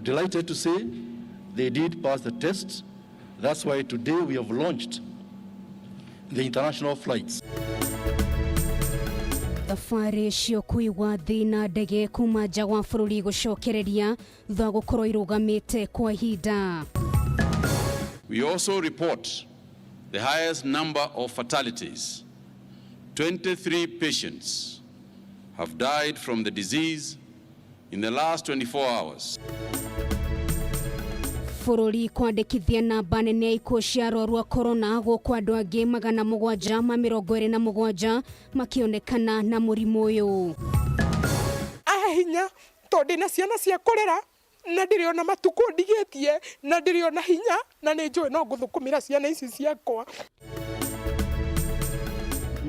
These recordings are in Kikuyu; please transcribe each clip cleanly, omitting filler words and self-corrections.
delighted to say they did pass the test. That's why today we have launched the international flights. Thabarĩ cia ũkui wa thĩ na ndege kuma nja wa bũrũri gũcokereria thutha gũkorwo irũgamĩte kwa ihinda. We also report the highest number of fatalities. 23 patients have died from the disease in the last 24 hours. Bũrũri kwandĩkithia namba nene ya ikuũ cia arwaru a corona gũkũ andũ angĩ 727 makĩonekana na mũrimũ ũyũ. Ahe hinya tondũ ndĩna ciana cia kũrera na ndĩrĩ ona matukũ ndigĩtie na ndĩrĩ ona hinya na nĩ njũĩ no ngũthũkũmĩra ciana ici ciakwa.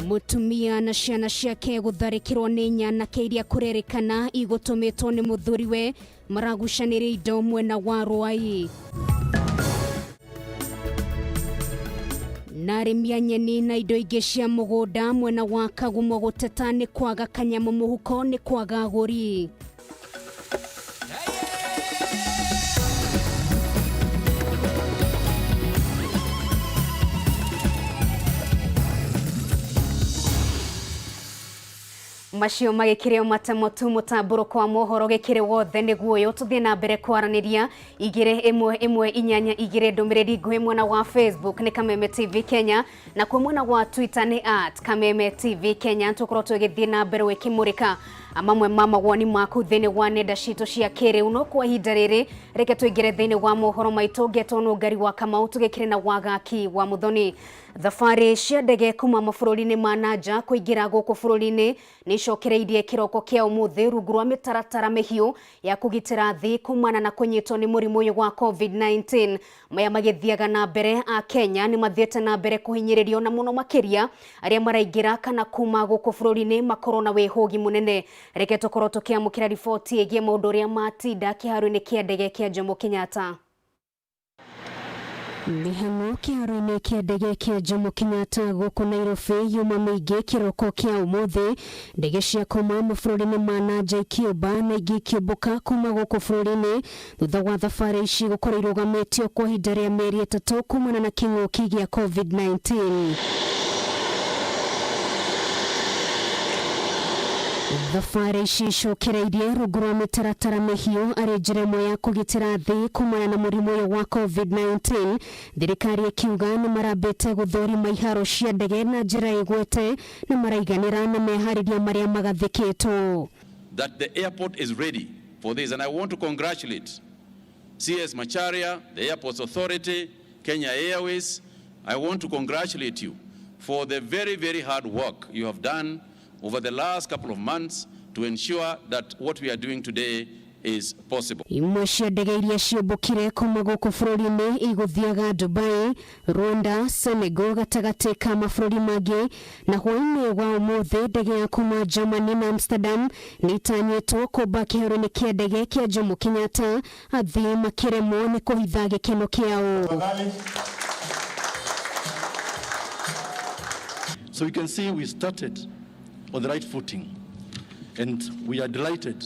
Mũtumia na ciana ciake gũtharĩkĩrwo nĩ nyanake iria kũrerĩkana igũtũmĩtwo nĩ mũthuriwe maragucanĩria indo mwena wa Rwai. Na arĩmi a nyeni na indo ingĩ cia mũgũnda mwena wa Kagumo gũteta nĩ kwaga kanyamũ mũhuko nĩ kwaga agũri. Macio magĩkĩrĩ matamotu mũtambũrũko wa mohoro gĩkĩrĩ wothe nĩguo ũyũ tũthiĩ na mbere kwaranĩria 2 1 1 8 2 ndũmĩrĩri nguhĩ mwena wa Facebook nĩ Kameme TV Kenya na kuo mwena wa Twitter nĩ @Kameme TV Kenya. Tũkorwo tũgĩthiĩ na mbere gwĩkĩmũrĩka mamwe ma mawoni maku thĩinĩ wa nenda citũ cia kĩrĩu. No kwa ihinda rĩrĩ reke tũingĩre thĩinĩ wa mohoro maitũ ngetwo Nũngari wa Kamau tũgĩkĩrĩ na Wagaki wa Muthoni. Thabarĩ cia ndege kuma mabũrũri-inĩ ma nanja kũingĩra gũkũ bũrũri-inĩ nĩ icokereirie kĩroko kĩa ũmũthĩ rungu rwa mĩtaratara mĩhiũ ya kũgitĩra thĩ kumana na kũnyitwo nĩ mũrimũ ũyũ wa COVID-19. Maya magĩthiaga na mbere a Kenya nĩ mathiĩte na mbere kũhinyĩrĩrio na mũno makĩria arĩa maraingĩra kana kuma gũkũ bũrũri-inĩ makorwo na wĩhũgi mũnene. Reke tũkorwo tũkĩamũkĩra riboti ĩgiĩ maũndũ ũrĩa matinda kĩharo-inĩ kĩa ndege kĩa Jomo Kenyatta. Mĩhang'o kĩharo-inĩ kĩa ndege kĩa Jomo Kenyatta gũkũ Nairobi yuma mĩingĩ kĩroko kĩa ũmũthĩ. Ndege cia kuma mabũrũri-inĩ ma nanja ikĩũmba na ingĩ ikĩũmbũka kuma gũkũ bũrũri-inĩ thutha wa thabarĩ ici gũkorwo irũgamĩtio kwa ihinda rĩa mĩeri 3 kumana na kĩng'ũki gĩa COVID-19. Thabarĩ ici icokereirie rungu rwa mĩtaratara mĩhiũ arĩ njĩra ĩmwe ya kũgitĩra thĩ kumana na mũrimũ ũyũ wa COVID-19. Thirikari ĩkiuga nĩ marambĩte gũthũrima iharo cia ndege na njĩra ĩgwete na maraiganĩra na meharĩria marĩa magathĩkĩtwo. That the airport is ready for this, and I want to congratulate CS Macharia, the Airports Authority, Kenya Airways. I want to congratulate you for the very, very hard work you have done over the last couple of months to ensure that what we are doing today is possible. Imwe cia ndege iria ciũmbũkire kuma gũkũ bũrũri-inĩ igũthiaga Dubai, Rwanda, Senegal gatagatĩ ka mabũrũri mangĩ. Na hwaĩ-inĩ wa ũmũthĩ ndege ya kuma Germany na Amsterdam nĩ itanyĩtwo kũmba kĩharo-inĩ kĩa ndege kĩa Jomo Kenyatta athii makĩremwo nĩ kũhitha gĩkeno kĩao. So you can see we started on the right footing, and we are delighted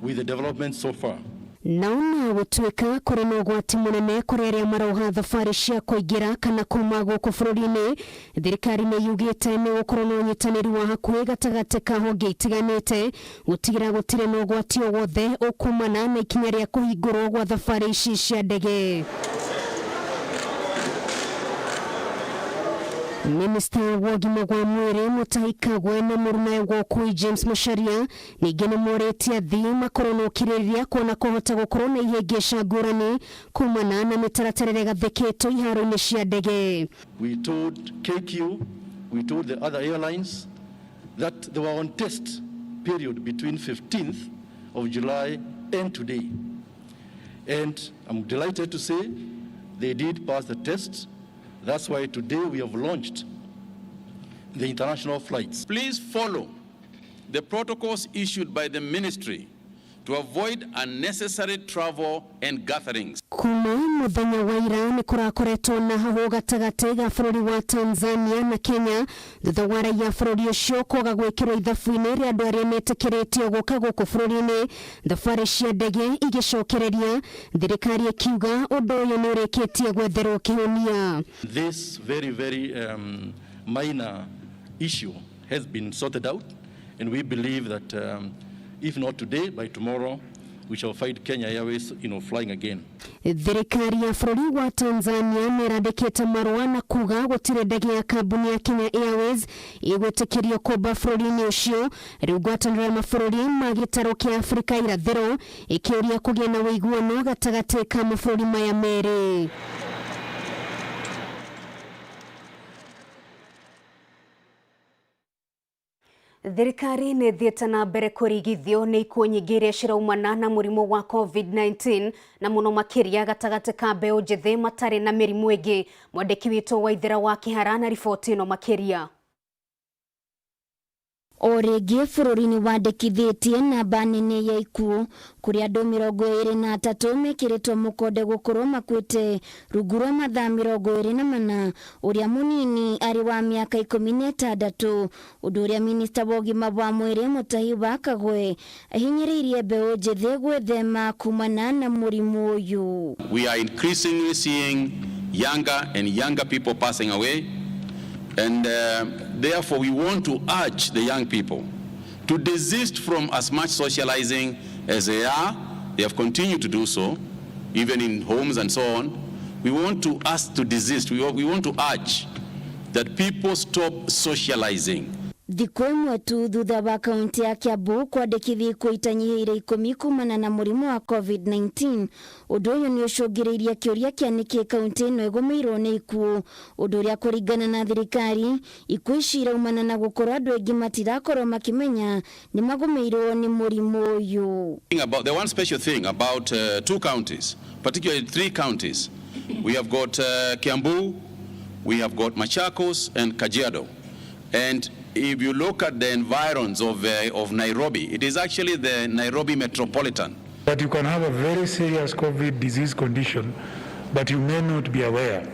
with the development so far. Naona gũtuĩka kũrĩ na ũgwati mũnene kũrĩ arĩa maroha thabarĩ cia kũingĩra kana kuma gũkũ bũrũri-inĩ, thirikari nĩ yugĩte nĩ gũkorwo na ũnyitanĩri wa hakuhĩ gatagatĩ ka honge itiganĩte gũtigĩra gũtirĩ na ũgwati o wothe ũkumana na ikinya rĩa kũhingũrwo gwa thabarĩ ici cia ndege. Minista wa ũgima wa mwĩrĩ Mutahi Kagwe na mũrunawe wa ũkui James Macharia ningĩ nĩ morĩtie athii makorwo na ũkirĩrĩria kuona kũhota gũkorwo na ihĩngĩca ngũrani kumana na mĩtaratara ĩrĩa ĩgathĩkĩtwo iharo-inĩ cia ndege. We told KQ, we told the other airlines that they were on test period between 15th of July and today. And I'm delighted to say they did pass the test. That's why today we have launched the international flights. Please follow the protocols issued by the ministry to avoid unnecessary travel and gatherings. Kuma muthenya wa ira nĩ kũrakoretwo na hahũ gatagatĩ ga bũrũri wa Tanzania na Kenya thutha wa raia bũrũri ũcio kwaga gwĩkĩrwo ithabu-inĩ rĩa andũ arĩa metĩkĩrĩtio gũka gũkũ bũrũri-inĩ, thabarĩ cia ndege igĩcokereria, thirikari ĩkiuga ũndũ ũyũ nĩ ũrĩkĩtie gwetherwo kĩhonia. This very, very minor issue has been sorted out, and we believe that if not today, by tomorrow, we shall find Kenya Airways, flying again. Thirikari ya bũrũri wa Tanzania nĩ ĩrandĩkĩte marũa na kuga gũtirĩ ndege ya kambuni ya Kenya Airways ĩgwĩtĩkĩrio kũmba bũrũri-inĩ ũcio. Rĩu ngwatanĩro ya mabũrũri ma gĩtarũ kĩa Afrika irathĩro ĩkĩũria kũgĩe na ũiguano gatagatĩ ka mabũrũri maya merĩ. Thirikari nĩ ĩthiĩte na mbere kũrigithio nĩ ikuũ nyingĩ iria ciraumana na mũrimũ wa COVID-19 na mũno makĩria gatagatĩ ka mbeũ njĩthĩ matarĩ na mĩrimũ ĩngĩ. Mwandĩki witũ Waithera wa Kĩhara na riboti ĩno makĩria. O rĩngĩ bũrũri nĩ wandĩkithĩtie namba nene ya ikuũ kũrĩa andũ 23 mekĩrĩtwo mũkonde gũkorwo makuĩte rungu rwa mathaa 24, ũrĩa mũnini arĩ wa mĩaka 16, ũndũ ũrĩa minista wa ũgima wa mwĩrĩ Mutahi wa Kagwe ahinyĩrĩirie mbeũ njĩthĩ gwĩthema kumana na mũrimũ ũyũ. We are increasingly seeing younger and younger people passing away. And therefore, we want to urge the young people to desist from as much socializing as they are. They have continued to do so, even in homes and so on. We want to ask to desist. We want to urge that people stop socializing. Thikũ ĩmwe tu thutha wa kaunti ya Kiambu kwandĩkithia ikuũ itanyihĩire 10 kumana na mũrimũ wa COVID-19, ũndũ ũyũ nĩ ũcũngĩrĩirie kĩũria kĩa nĩkĩ kaunti ĩno ĩgũmĩirwo nĩ ikuũ, ũndũ ũrĩa kũringana na thirikari ikuũ ici iraumana na gũkorwo andũ aingĩ matirakorwo makĩmenya nĩ magũmĩirwo nĩ mũrimũ ũyũ. About the one special thing about two counties, particularly three counties, we have got Kiambu, we have got Machakos and Kajiado. And if you look at the environs of Nairobi, it is actually the Nairobi metropolitan. But you can have a very serious COVID disease condition, but you may not be aware.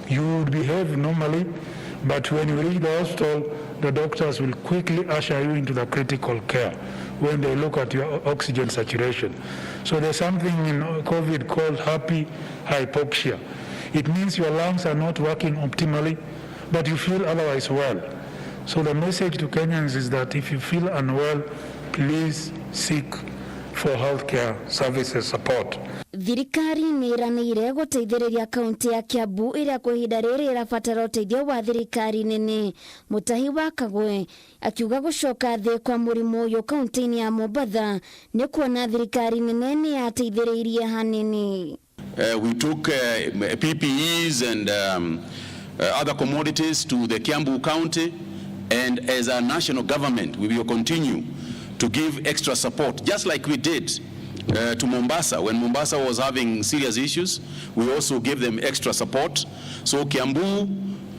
You would behave normally, but when you reach the hospital, the doctors will quickly usher you into the critical care when they look at your oxygen saturation. So there's something in COVID called happy hypoxia. It means your lungs are not working optimally, but you feel otherwise well. So the message to Kenyans is that if you feel unwell, please seek for healthcare services support. Thirikari nĩ ĩranĩire gũteithĩrĩria kaunti ya Kiambu ĩrĩa kwa ihinda rĩrĩ ĩrabatara ũteithio wa thirikari nene. Mutahi wa Kagwe akiuga gũcoka thĩ kwa mũrimũ ũyũ kaunti-inĩ ya Mombatha nĩ kuona thirikari nene nĩ yateithĩrĩirie hanene. We took PPEs and other commodities to the Kiambu County, and as a national government we will continue to give extra support, just like we did to Mombasa. When Mombasa was having serious issues, we also gave them extra support. So Kiambu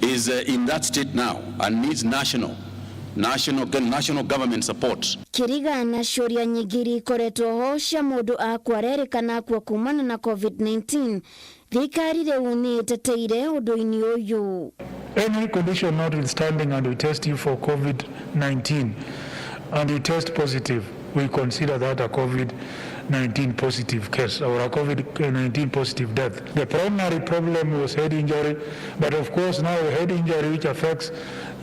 is in that state now and needs national government support. Kiriga na ciũria nyingĩ iria ikoretwo ho cia mũndũ akua arerĩkana akua kumana na COVID-19, thirikari rĩu nĩ ĩteteire ũndũ-inĩ ũyũ. Any condition notwithstanding, and we test you for COVID-19 and you test positive, we consider that a COVID-19 positive case or a COVID-19 positive death. The primary problem was head injury, but of course now head injury, which affects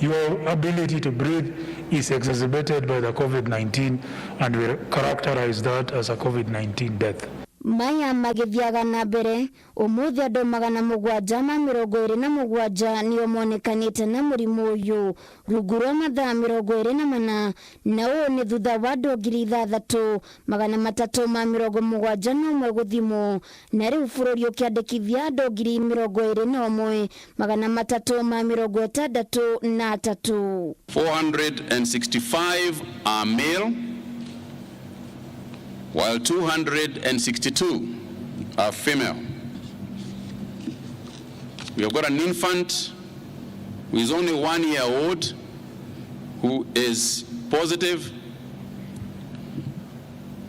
your ability to breathe, is exacerbated by the COVID-19, and we characterize that as a COVID-19 death. Maya magĩthiaga na mbere ũmũthĩ andũ 727 nĩo monekanĩte na mũrimũ ũyũ rungu rwa mathaa 24, na ũũ nĩ thutha wa andũ 6371 gũthimwo, na rĩu bũrũri ũkĩandĩkithia andũ 21,363. 465 are male, while 262 are female. We have got an infant who is only 1 year old who is positive.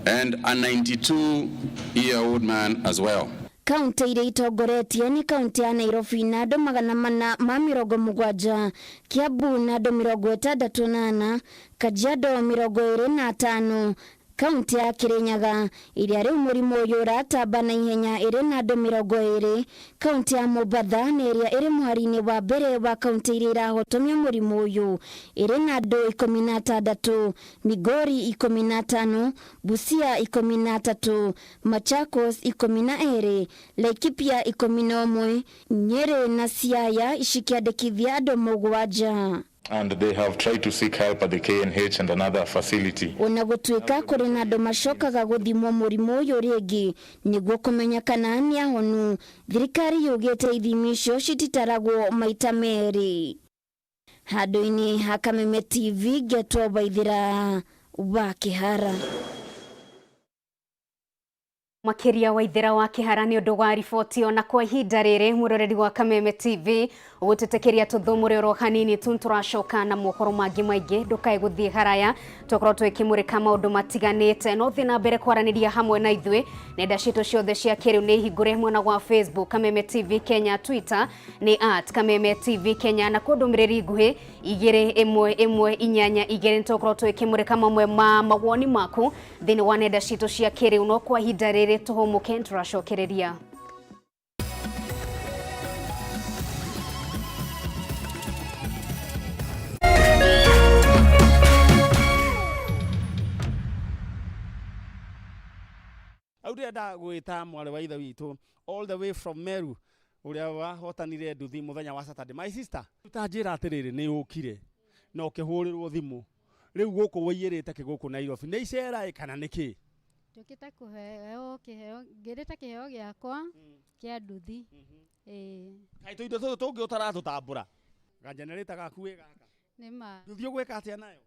And a 92-year-old man as well. Kaunti iria itongoretie nĩ kaunti ya Nairobi na andũ 470, Kiambu na andũ 64, Kajiado 25, kaunti ya Kirinyaga iria riu murimu uyu uratamba na ihenya iri na andu 20, kaunti ya Mombatha ni iria iri muhari-ini wa mbere wa kaunti iria irahotomia murimu uyu iri na andu 16, Migori 15, Busia 13, Machakos 12, Laikipia 11, Nyeri na Siaya icikiandikithia andu 7. And they have tried to seek help at the KNH and another facility. Ona gutuika kuri na andu macokaga guthimwo murimu uyu ringi niguo kumenya kana ni ahonu, thirikari yugite ithimi icio cititaragwo maita meri. Handu-ini ha Kameme TV ngetwo Waithira wa Kihara. Makiria Waithira wa Kihara ni undu wa riboti ona kwa ihinda riri mwiroreri wa Kameme TV ugutetekeria tuthumure oro hanini tu turacoka na mohoro mangi maingi ndukae guthie haraya tukorwo twikimurika maundu matiganite no thie na mbere kwaraniria hamwe na ithuĩ. Nenda citu ciothe cia kiriu ni hingure mwena wa Facebook Kameme TV Kenya, Twitter ni @Kameme TV Kenya, na kwa ndumiriri nguhi 21182 nitukorwo twikimurika mamwe ma mawoni maku thiini wa nenda citu cia kiriu no kwa ihinda riri tuhumuke turacokereria. Au ndĩrenda gwĩta mwarĩ wa ithe witũ all the way from Meru ũrĩa wahotanire nduthi mũthenya wa Saturday. My sister, ta njĩra atĩrĩrĩ, nĩ ũkire na ũkĩhũrĩrwo thimũ rĩu gũkũ wũiyĩrĩte kĩ gũkũ Nairobi, nĩ icera ĩ kana nĩ kĩ? Njũkĩte kũheo kĩheo, ngĩrĩte kĩheo gĩakwa kĩa nduthi. Ĩĩ. Kaĩ tũindo tũtũ tũngĩ ũtaratũtambũra? Ganjenerĩta gaku wĩ gaka. Nĩ ma. Nduthi ũgwĩka atĩa nayo?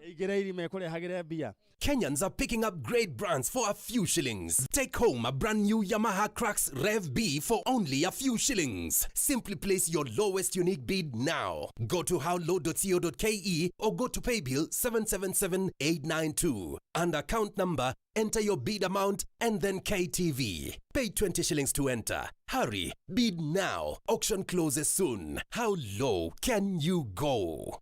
Ĩingĩra irima ĩkũrehagĩre mbia. Kenyans are picking up great brands for a few shillings. Take home a brand new Yamaha Crux Rev B for only a few shillings. Simply place your lowest unique bid now. Go to howlow.co.ke or go to paybill 777892. And account number, enter your bid amount and then KTV. Pay 20 shillings to enter. Hurry, bid now. Auction closes soon. How low can you go?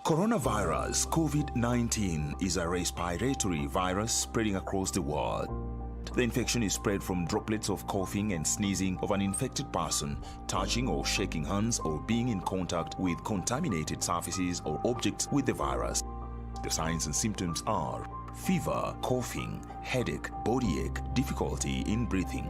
Coronavirus COVID-19 is a respiratory virus spreading across the world. The infection is spread from droplets of coughing and sneezing of an infected person, touching or shaking hands, or being in contact with contaminated surfaces or objects with the virus. The signs and symptoms are fever, coughing, headache, body ache, difficulty in breathing.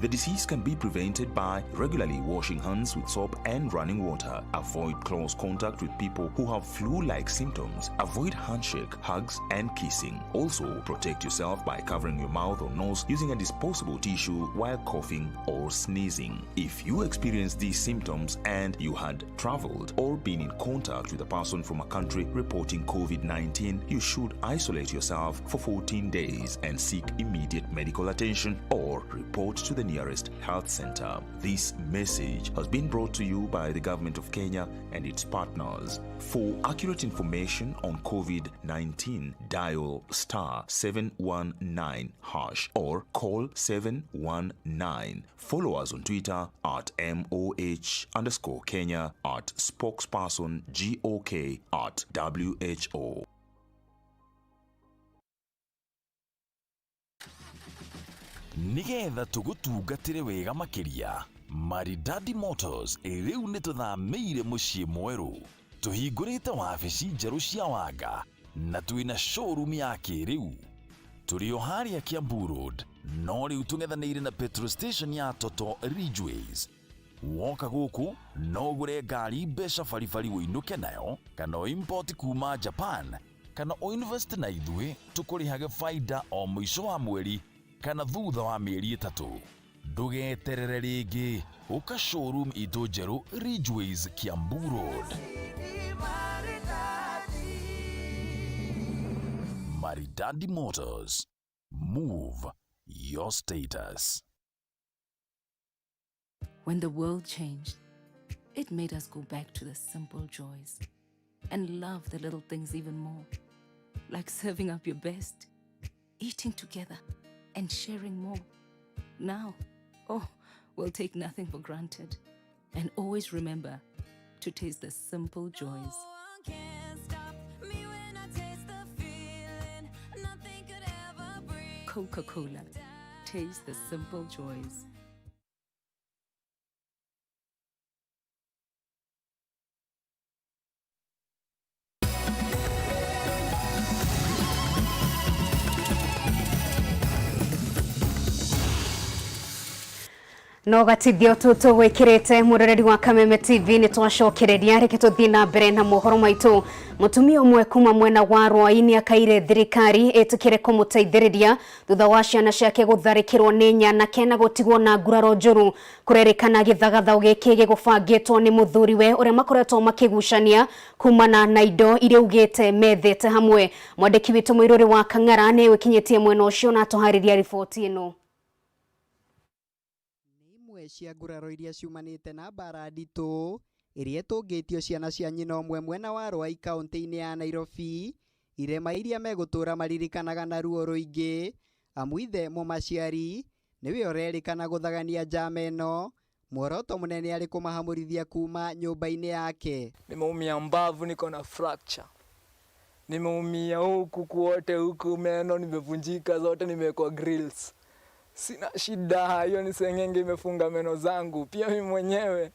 The disease can be prevented by regularly washing hands with soap and running water. Avoid close contact with people who have flu-like symptoms. Avoid handshake, hugs, and kissing. Also, protect yourself by covering your mouth or nose using a disposable tissue while coughing or sneezing. If you experience these symptoms and you had traveled or been in contact with a person from a country reporting COVID-19, you should isolate yourself for 14 days and seek immediate medical attention or report to the nearest health center. This message has been brought to you by the government of Kenya and its partners. For accurate information on COVID-19, dial *719# or call 719. Follow us on Twitter at MOH_Kenya, at spokesperson GOK, at WHO. Nigetha tugutungatire wega makiria, Maridadi Motors riu ni tuthamĩire mũciĩ mwerũ. Tũhingũrĩte wabici njerũ cia Wanga na twĩna showroom ya kĩrĩu. Tũrĩ o harĩa Kiambu Road, no rĩu tũng'ethanĩire na petrol station ya Toto Ridgeways. Woka gũkũ no ũgũre ngari mbeca baribari ũinũke nayo, kana ũimport kuma Japan, kana ũinvest na ithuĩ tũkũrĩhage baida o mũico wa mweri kana thutha wa mĩeri 3. Ndũgeterere rĩngĩ, ũka showroom itũ njerũ Ridgeways, Kiambu Road. Maridadi Motors, move your status. When the world changed, It made us go back to the simple joys and love the little things even more, like serving up your best, eating together, and sharing more. Now, oh, we'll take nothing for granted. And always remember to taste the simple joys. Coca Cola. Taste the simple joys. No gatithio tutu gwikirite muroreri wa Kameme TV ni twacokereria reke tuthie na mbere na mohoro maitu. Mutumia umwe kuma mwena wa Rwai ni akaire thirikari itikire kumuteithiriria thutha wa ciana ciake gutharikirwo ni nyanake na gutigwo na nguraro njuru. Kurerikana githagathao giki gigubangitwo ni muthuriwe uria makoretwo makigucania kumana na indo iria ugite methete hamwe. Mwandiki witu Muiruri wa Kang'ara ni wikinyitie mwena ucio na atuhariria riboti ino. Cia nguraro iria ciumanĩte na mbara nditũ iria ĩtũngĩtio ciana cia nyina ũmwe mwena wa Rwai kaũntĩ-inĩ ya Nairobi, irema iria megũtũra maririkanaga na ruo rũingĩ, amu ithe mũmaciari nĩwe ũrerĩkana gũthagania njama ĩno, muoroto mũnene arĩ kũmahamũrithia kuma nyũmba-inĩ yake. Nimeumia mbavu, niko na fracture, nimeumia huku kuote, huku meno nimevunjika zote, nimewekwa grills. Sina shida, hiyo ni sengenge imefunga meno zangu. Pia mimi mwenyewe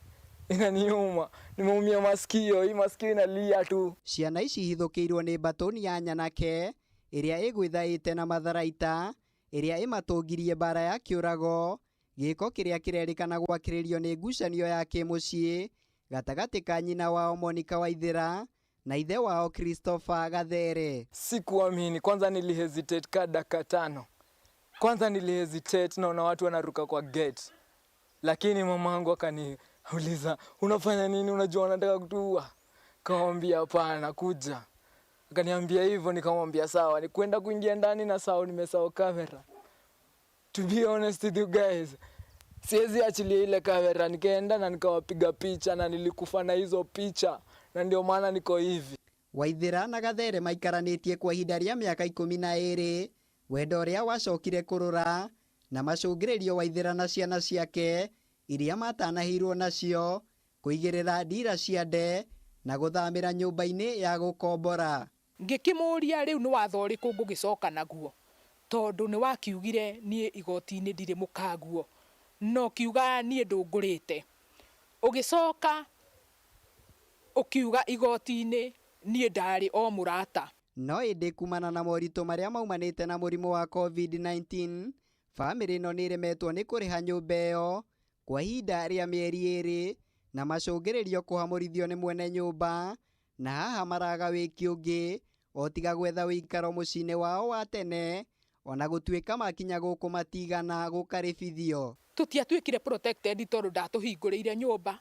inaniuma, nimeumia masikio, hii masikio inalia tu. Ciana ici ihithũkĩirwo nĩ mbatũni ya nyanake ĩrĩa ĩgwĩthaĩte na matharaita ĩrĩa ĩmatũngirie mbara ya kĩũrago, gĩko kĩrĩa kĩrerĩkana gwakĩrĩrio nĩ ngucanio ya kĩmũciĩ gatagatĩ ka nyina wao Monica Waithera na ithe wao Christopher Gathere. Sikuamini, kwanza nilihesitate ka dakika 5. Kwanza nilihesitate, naona watu wanaruka kwa gate. Lakini mamangu akaniuliza, unafanya nini? Unajua wanataka kutuua? Nikamwambia hapana, kuja. Akaniambia hivyo, nikamwambia sawa. Nikwenda kuingia ndani na sawa, nimesahau kamera. To be honest with you guys, siwezi achilia ile kamera. Nikaenda na nikawapiga picha na nilikufa na hizo picha, na ndio maana niko hivi. Waithera na Gathere maikaranĩtie kwa ihinda rĩa mĩaka 12, wendo ũrĩa wacokire kũrũra na macũngĩrĩrio Waithera na ciana ciake iria matanahĩirwo nacio kũigĩrĩra ndira cia nde na gũthamĩra nyũmba-inĩ ya gũkombora. Ngĩkĩmũria rĩu nĩ watho ũrĩkũ ngũgĩcoka naguo, tondũ nĩ wakiugire niĩ igoti-inĩ ndirĩ mũkaguo, no kiuga niĩ ndũngũrĩte. Ũgĩcoka ũkiuga igoti-inĩ niĩ ndarĩ o mũrata. No ĩndĩ kumana na moritũ marĩa maumanĩte na mũrimũ wa COVID-19, bamĩrĩ ĩno nĩĩremetwo nĩ kũrĩha nyũmba ĩyo kwa ihinda rĩa mĩeri 2 na macũngĩrĩrio kũhamũrithio nĩ mwene nyũmba, na haha maraga wĩki ũngĩ o tiga gwetha wĩikaro mũciĩ-inĩ wao wa tene, ona gũtuĩka makinya gũkũ matigana gũkarĩbithio. Tũtiatuĩkire protected tondũ ndatũhingũrĩire nyũmba,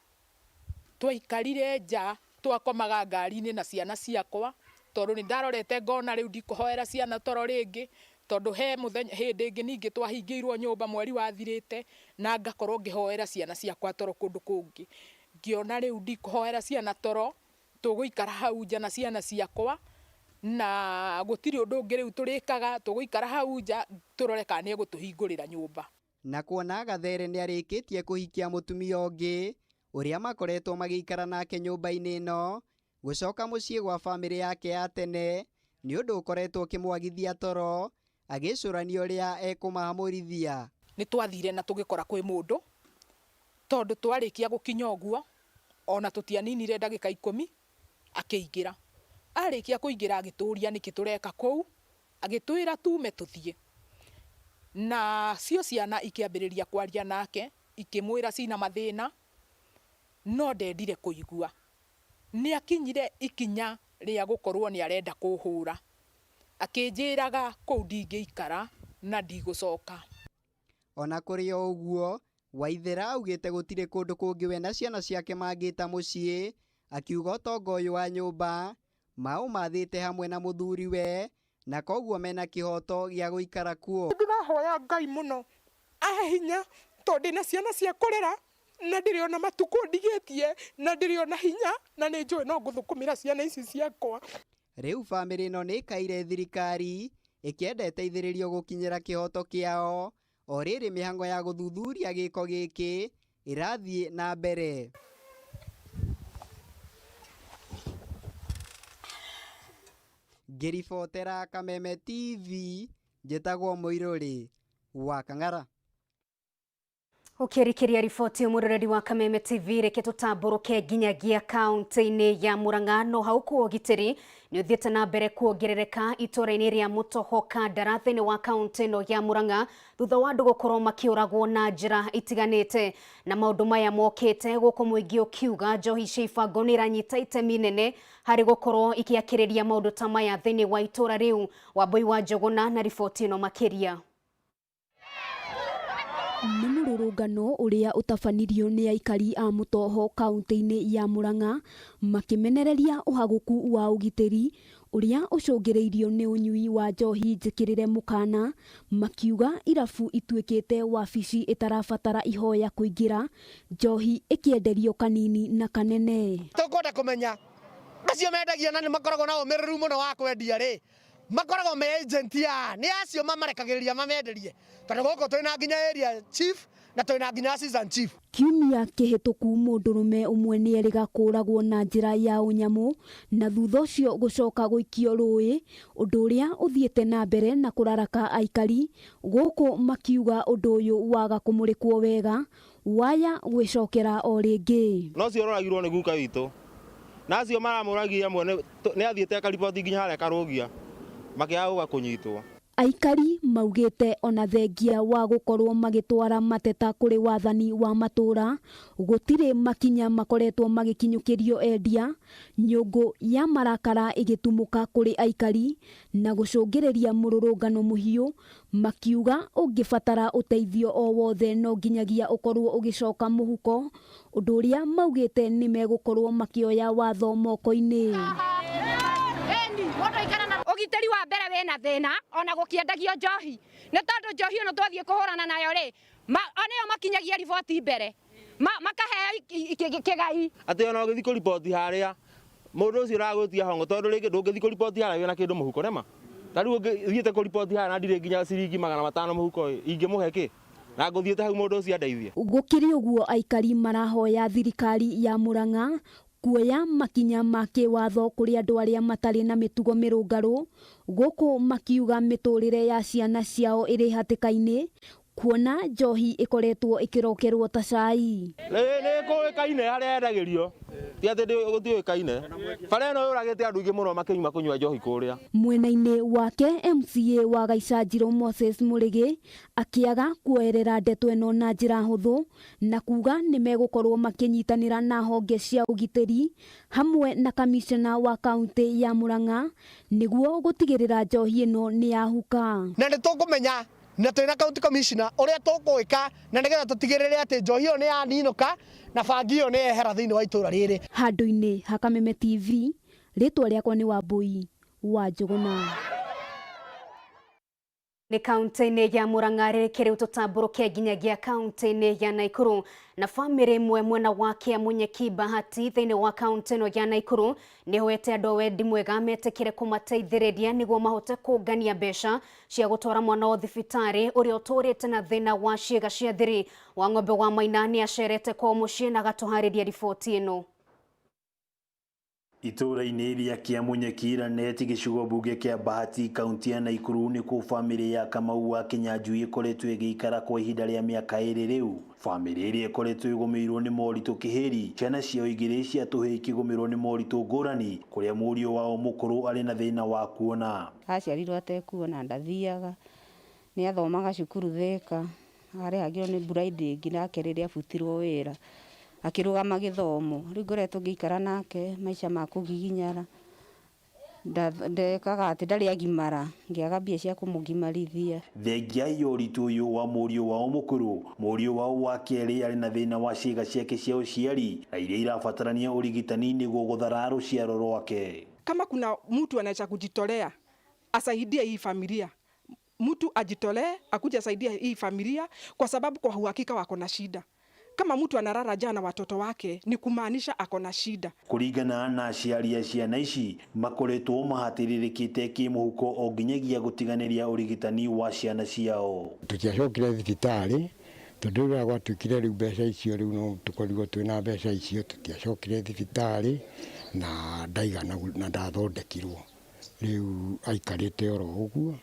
twaikarire nja, twakomaga ngari-inĩ na ciana ciakwa, tondũ nĩ ndarorete ngona rĩu ndikũhoera ciana toro rĩngĩ, tondũ he mũthenya hĩndĩ ĩngĩ ningĩ twahingĩirwo nyũmba mweri wathirĩte na ngakorwo ngĩhoera ciana ciakwa toro kũndũ kũngĩ. Ngĩona rĩu ndikũhoera ciana toro, tũgũikara hau nja na ciana ciakwa, na gũtirĩ ũndũ ũngĩ rĩu tũrĩkaga, tũgũikara hau nja tũrore kana nĩegũtũhingũrĩra nyũmba. Na kuona Gathere nĩarĩkĩtie kũhikia mũtumia ũngĩ ũrĩa makoretwo magĩikara nake nyũmba-inĩ ĩno, gũcoka mũciĩ gwa bamĩrĩ yake ya tene nĩ ũndũ ũkoretwo ũkĩmwagithia toro, agĩcũrania ũrĩa ekũmahamũrithia. Nĩ twathire na tũgĩkora kwĩ mũndũ, tondũ twarĩkia gũkinya ũguo ona tũtianinire ndagĩka 10 akĩingĩra. Arĩkia kũingĩra agĩtũria nĩkĩ tũreka kũu, agĩtwĩra tume tũthiĩ. Na cio ciana ikĩambĩrĩria kwaria nake, ikĩmwĩra cina mathĩna, no ndendire kũigua. Nĩ akinyire ikinya rĩa gũkorwo nĩ arenda kũhũra, akĩnjĩraga kũu ndingĩikara na ndigũcoka. Ona kũrĩ o ũguo, Waithera augĩte gũtirĩ kũndũ kũngĩ we na ciana ciake mangĩta mũciĩ, akiuga ũtonga ũyũ wa nyũmba maũmathĩte hamwe na mũthuriwe na koguo mena kĩhoto gĩa gũikara kuo. Ndĩrahoya Ngai mũno ahe hinya, tondũ ndĩna ciana cia kũrera Na ndĩrĩ ona matukũ ndigĩtie, na ndĩrĩ ona hinya, na nĩ njũĩ no ngũthũkũmĩra ciana ici ciakwa. Rĩu bamĩrĩ ĩno nĩ ĩkaire thirikari ĩkĩenda ĩteithĩrĩrio gũkinyĩra kĩhoto kĩao o rĩrĩ mĩhango ya gũthuthuria gĩko gĩkĩ ĩrathiĩ na mbere. Ngĩribotera Kameme TV, njĩtagwo Mũirũrĩ wa Kang'ara. Ukirikiria riboti mũroreri wa Kameme TV, reke tũtambũrũke nginyagia kaunti-inĩ ya Murang'a. No hau kuo ũgitĩri nĩ ũthiĩte na mbere kuongerereka itũra-inĩ rĩa Mũtoho Kandara thĩinĩ wa kaunti ĩno ya Murang'a thutha wa andũ gũkorwo makĩũragwo na njĩra itiganĩte. Na maũndũ maya mokĩte gũkũ mũingĩ ũkiuga njohi cia ibango nĩ iranyita itemi inene harĩ gũkorwo ikĩakĩrĩria maũndũ ta maya thĩinĩ wa itũra rĩu. Wambui wa Njũgũna na riboti ĩno makĩria. Nĩ mũrũrũngano ũrĩa ũtabanirio nĩ aikari a Mũtoho kaunti-inĩ ya Murang'a makĩmenereria ũhagũku wa ũgitĩri ũrĩa ũcũngĩrĩirio nĩ ũnyui wa njohi njĩkĩrĩre mũkana, makiuga irabu ituĩkĩte wabici ĩtarabatara ihoya kũingĩra, njohi ĩkĩenderio kanini na kanene. Tũkwenda kũmenya acio mendagia na nĩ makoragwo na ũmĩrĩru mũno wa kwendia rĩ, makoragwo me agent ya nĩ acio mamarekagĩrĩria mamenderie, tondũ gũkũ twĩna nginya area chief na twĩna nginya assistant chief. Kiumia kĩhĩtũku mũndũrũme ũmwe nĩ erĩga kũũragwo na njĩra ya ũnyamũ na thutha ũcio gũcoka gũikio rũĩ, ũndũ ũrĩa ũthiĩte na mbere na kũraraka aikari gũkũ makiuga ũndũ ũyũ waga kũmũrĩkwo wega waya gwĩcokera o rĩngĩ. No cio ũroragirwo nĩ guka witũ na acio maramũragia amwe nĩ athiĩte akariboti nginya harĩa Karũgia makĩaga gũka kũnyitwo. Aikari maugĩte ona thengia wa gũkorwo magĩtwara mateta kũrĩ wathani wa matũra gũtirĩ makinya makoretwo magĩkinyũkĩrio endia, nyũngũ ya marakara ĩgĩtumũka kũrĩ aikari na gũcũngĩrĩria mũrũrũngano mũhiũ, makiuga ũngĩbatara ũteithio o wothe no nginyagia ũkorwo ũgĩcoka mũhuko, ũndũ ũrĩa maugĩte nĩ megũkorwo makĩoya watho moko-inĩ. Ũgitĩri wa mbere wĩna thĩna ona gũkĩendagio njohi nĩ tondũ njohi ĩno twathiĩ kũhũrana nayo rĩ, nĩyo makinyagia riboti mbere, makaheo kĩgai. Atĩ ona ũgĩthiĩ kũriboti harĩa mũndũ ũcio ũragũtia hongo, tondũ rĩngĩ ndũngĩthiĩ kũriboti harĩa wĩna kĩndũ mũhuko nĩma. Ta rĩu ũngĩthiĩte kũriboti harĩa na ndirĩ nginya ciringi 500 mũhuko ĩ, ingĩmũhe kĩ? Na ngũthiĩte hau mũndũ ũcio andeithie. Gũkĩrĩ ũguo aikari marahoya thirikari ya Murang'a kuoya makinya ma kĩwatho kũrĩ andũ arĩa matarĩ na mĩtugo mĩrũngarũ, gũkũ makiuga mĩtũrĩre ya ciana ciao ĩrĩ hatĩka-inĩ kuona njohi ĩkoretwo ĩkĩrokerwo ta cai. Nĩ kũĩkaine harĩa yendagĩrio, ti atĩ gũtiũĩkaine. Bara ĩno yũragĩte andũ aingĩ mũno makĩnyua kũnyua njohi kũrĩa. Mwena-inĩ wake MCA wa Gaicanjirũ Moses Mũrĩgĩ akĩaga kuoerera ndeto ĩno na njĩra hũthũ na kuga nĩ megũkorwo makĩnyitanĩra na honge cia ũgitĩri hamwe na kamishna wa kaunti ya Murang'a nĩguo gũtigĩrĩra njohi ĩno nĩ yahuka. Na nĩ tũkũmenya na twĩna county commissioner ũrĩa tũgwĩka na nĩgetha tũtigĩrĩre atĩ njohi ĩyo nĩ yaninũka na bangi ĩyo nĩ yehera thĩinĩ wa itũra rĩrĩ. Handũ-inĩ ha Kameme TV, rĩtwa rĩakwa nĩ Wambui wa Njũgũna. Nĩ kaunti-inĩ ya Murang'a rĩrĩ rĩu tũtambũrũke nginyagia kaunti-inĩ ya Naikuru na bamĩrĩ ĩmwe mwena wa Kĩamunyeki Bahati thĩinĩ wa kaunti ĩno ya Naikuru nĩhoete andũ a wendi mwega metĩkĩre kũmateithĩrĩria nĩguo mahote kũngania mbeca cia gũtwara mwana wa thibitarĩ ũrĩa ũtũrĩte na thĩna wa ciĩga cia thiri. Wa Ng'ombe wa Maina nĩ acerete kwao mũciĩ na agatũharĩria riboti ĩno. Itũra-inĩ rĩa Kĩamunyeki Lanet gĩcigo mbunge kĩa Bahati kaunti ya Naikuru nĩkuo bamĩrĩ ya Kamau wa Kĩnyanjui ĩkoretwo ĩgĩikara kwa ihinda rĩa mĩaka 2 rĩu. Bamĩrĩ ĩrĩa ĩkoretwo ĩgũmĩirwo nĩ moritũ kĩhĩri, ciana ciao igĩrĩ cia tũhĩĩ ikĩgũmĩrwo nĩ moritũ ngũrani, kũrĩa mũriũ wao mũkũrũ arĩ na thĩna wa kuona. Aciarirwo atekuona, ndathiaga, nĩ athomaga cukuru Thĩka, arehagĩrwo nĩ blinding nake rĩrĩa abutirwo wĩra akĩrũgama gĩthomo. Rĩu ngoretwo ngĩikara nake maica ma kũgiginyara, ndekaga atĩ ndarĩ agimara, ngĩaga mbia cia kũmũgimarithia. Thengia ya ũritũ ũyũ wa mũriũ wao mũkũrũ, mũriũ wao wa kerĩ arĩ na thĩna wa ciĩga ciake cia ũciari na iria irabatarania ũrigitani nĩguo gũthara rũciaro rwake. Kama kuna mtu anaweza kujitolea asaidie hii familia, mtu ajitolee akuje asaidie hii familia, kwa sababu kwa uhakika wako na shida. Kama mtu analala njaa na watoto wake ni kumaanisha ako na shida. Kũringana na aciari a ciana ici makoretwo mahatĩrĩrĩkĩte kĩmũhuko o nginyagia gũtiganĩria ũrigitani wa ciana ciao. Tũtiacokire thibitarĩ tondũ rĩrĩa gwatuĩkire rĩu mbeca icio rĩu no tũkorirwo twĩna mbeca icio, tũtiacokire thibitarĩ na ndaigana na ndathondekirwo. Rĩu aikarĩte oro ũguo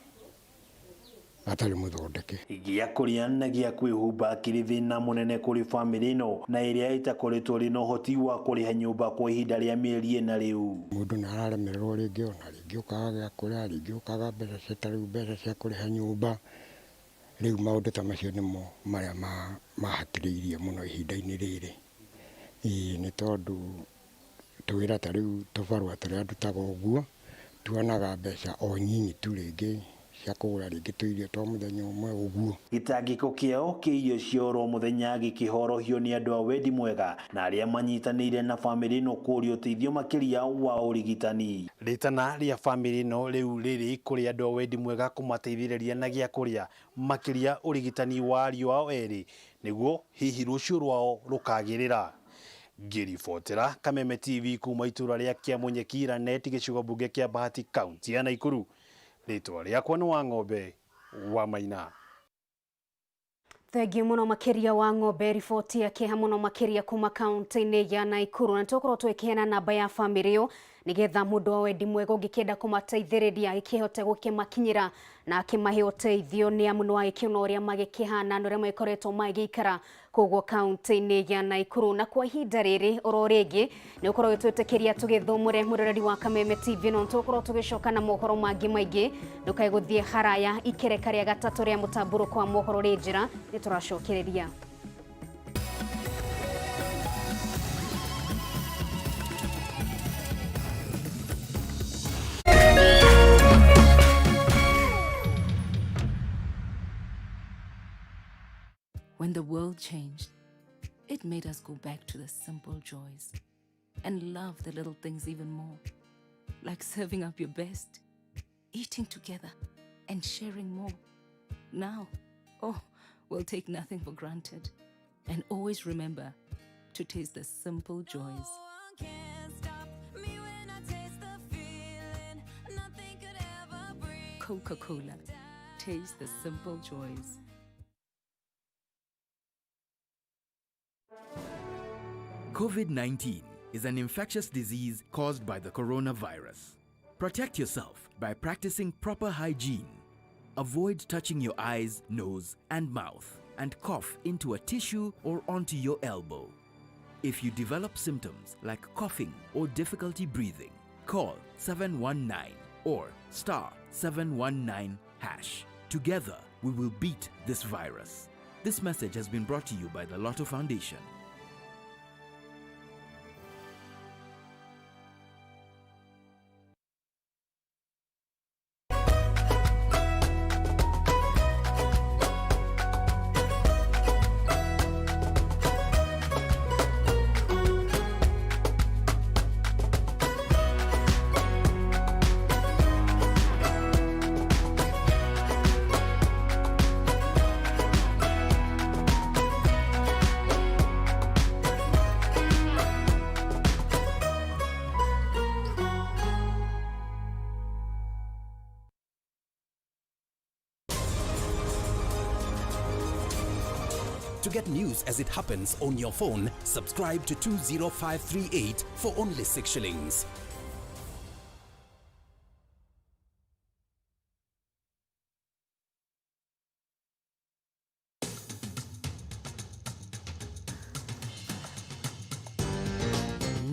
atarĩ mũthondeke. Gĩa kũrĩa na gĩa kwĩhumba kĩrĩ thĩna mũnene kũrĩ bamĩrĩ ĩno na ĩrĩa ĩtakoretwo ĩrĩ na ũhoti wa kũrĩha nyũmba kwa ihinda rĩa mĩeri ĩna rĩu. Mũndũ nĩ araremererwo rĩngĩ ona rĩngĩ ũkaga gĩa kũrĩa, rĩngĩ ũkaga mbeca cia ta rĩu mbeca cia kũrĩha nyũmba. Rĩu maũndũ ta macio nĩmo marĩa mahatĩrĩirie mũno ihinda-inĩ rĩrĩ. Ĩĩ nĩ tondũ tũwĩra ta rĩu tũbarũa tũrĩa ndutaga ũguo, tuonaga mbeca o nyinyi tu rĩngĩ cia kũgũra rĩngĩ tũirio twa mũthenya ũmwe ũguo. Gĩtangĩko kĩao kĩa irio cia oro mũthenya gĩkĩhorohio nĩ andũ a wendi mwega na arĩa manyitanĩire na bamĩrĩ ĩno kũũria ũteithio makĩria wa ũrigitani. Rĩtana rĩa bamĩrĩ ĩno rĩu rĩrĩ kũrĩ andũ a wendi mwega kũmateithĩrĩria na gĩa kũrĩa makĩria ũrigitani wa ariũ ao erĩ nĩguo hihi rũciũ rwao rũkagĩrĩra. Ngĩribotera Kameme TV kuma itũra rĩa Kĩamunyeki Lanet gĩcigo mbunge kĩa Bahati kaunti ya Nakuru. Rĩtwa rĩakwa nĩ Wang'ombe wa Maina. Thengiũ mũno makĩria wa ng'ombe riboti ya kĩeha mũno makĩria kuma kaunti-inĩ ya Nakuru na tũkorwo twĩkĩheana namba ya bamĩrĩ ĩyo nĩgetha mũndũ wa wendi mwega ũngĩkĩenda kũmateithĩrĩria gĩkĩhote gũkĩmakinyĩra na akĩmahe ũteithio nĩ amu nĩwagĩkĩona ũrĩa magĩkĩhana na ũrĩa magĩkoretwo magĩikara koguo kaunti-inĩ ya Nakuru. Na kwa ihinda rĩrĩ oro rĩngĩ nĩ ũkorwo ũgĩtwĩtĩkĩria tũgĩthũmũre mũroreri wa Kameme TV no tũkorwo tũgĩcoka na mohoro mangĩ maingĩ ndũkae gũthiĩ haraya ikereka rĩa gatatũ rĩa mũtambũrũko wa mohoro rĩ njĩra nĩ tũracokereria. When the world changed, it made us go back to the simple joys and love the little things even more, like serving up your best, eating together, and sharing more. Now, oh, we'll take nothing for granted and always remember to taste the simple joys. Coca-Cola, taste the simple joys. COVID-19 is an infectious disease caused by the coronavirus. Protect yourself by practicing proper hygiene. Avoid touching your eyes, nose, and mouth, and cough into a tissue or onto your elbow. If you develop symptoms like coughing or difficulty breathing, call 719 or star 719 hash. Together, we will beat this virus. This message has been brought to you by the Lotto Foundation. To get news as it happens on your phone, subscribe to 20538 for only 6 shillings.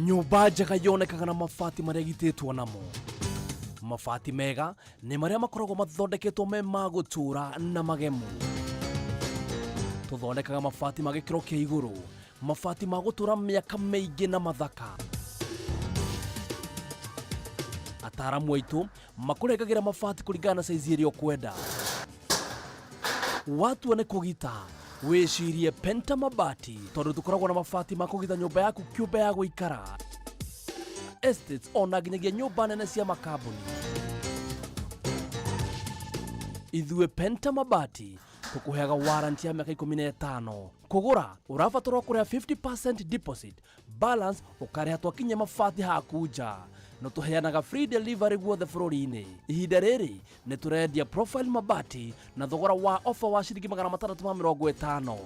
Nyũmba njega yonekaga na mabati marĩa ĩgitĩtwo namo. Mabati mega nĩ marĩa makoragwo mathondeketwo me ma gũtũũra na magemu. Tũthondekaga mabati ma gĩkĩro kĩa igũrũ, mabati ma gũtũũra mĩaka mĩingĩ na mathaka. Ataaramu aitũ makũrengagĩra mabati kũringana na saizi ĩrĩa ũkwenda. Watua nĩ kũgita, wĩcirie Penta Mabati tondũ tũkoragwo na mabati ma kũgita nyũmba yaku kĩũmbe ya gũikara, estates ona nginyagia nyũmba nene cia makambuni. Ithuĩ Penta Mabati tũkũheaga warranty ya mĩaka 15. Kũgũra ũrabatarwo kũrĩha 50% deposit, balance ũkarĩha twakinyia mabati haku nja. No tũheanaga free delivery guothe bũrũri-inĩ. Ihinda rĩrĩ nĩ tũrendia profile mabati na thogora wa ofa wa ciringi 650.